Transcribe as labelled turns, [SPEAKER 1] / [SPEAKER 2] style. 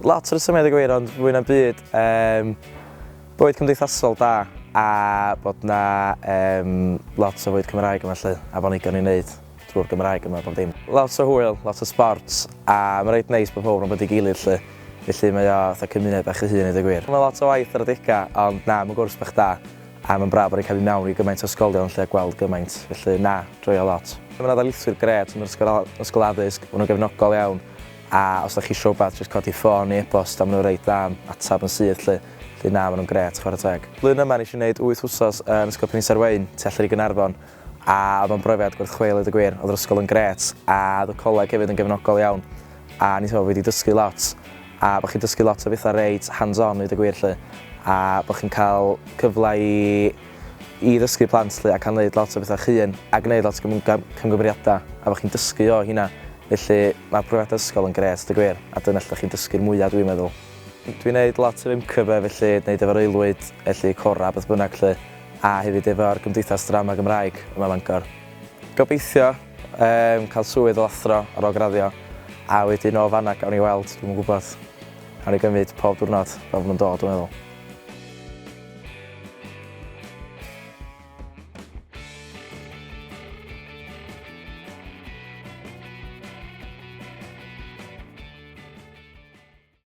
[SPEAKER 1] Lot o resymau, deud gwir, ond fwy na'm byd, bywyd cymdeithasol da a bod 'na lot o fwyd Cymraeg yma 'lly, a bod 'na igon i wneud drwy'r Gymraeg yma a bob dim. Lot o hwyl, lot o sbort, a mae'n reit neis bod pawb yn nabod ei gilydd 'lly, felly mae o fatha cymuned bach ei hun i ddeud gwir. Mae lot o waith ar adegau, ond na, mae'n gwrs bach da, a mae'n braf bod ni'n cael mynd mewn i gymaint o ysgolion 'lly a gweld gymaint, felly na, joio lot. Mae 'na ddarlithwyr grêt yn yr ysgol, ysgol addysg, maen nhw'n gefnogol iawn, A os dach chi isio wbath jyst codi ffôn neu e-bost a ma' nhw reit dda am atab yn syth 'lly. Felly na, ma' nhw'n grêt, chwarae teg. Blwyddyn yma nes i wneud wyth wsos yn Ysgol Penisarwaun tu allan i Gaernarfon a oedd o'n brofiad gwerth chweil i ddeud y gwir. Oedd yr ysgol yn grêt a oedd y coleg hefyd yn gefnogol iawn a o'n i'n teimlo bo' fi 'di dysgu lot a bo' chi'n dysgu lot o betha reit hands on i ddeud y gwir 'lly a bo' chi'n cael cyfle i i ddysgu plant 'lly a cael neud lot o bethau 'ch hun a gneud lot o camgymeriadau a bod chi'n dysgu o hynna. Felly mae profiadau ysgol yn grêt deud gwir a dyna lle chi'n dysgu'r mwyaf dwi'n meddwl. Dwi'n neud lot o imcyfe felly neud efo'r aelwyd felly corau beth bynnag 'lly a hefyd efo'r Gymdeithas Drama Gymraeg yma ym Mangor. Gobeithio yym cael swydd fel athro ar ôl graddio a wedyn o fanna gawn ni weld, dwi'm yn gwybod. Gawn ni gymryd pob diwrnod fel ma' nhw'n dod dwi'n meddwl.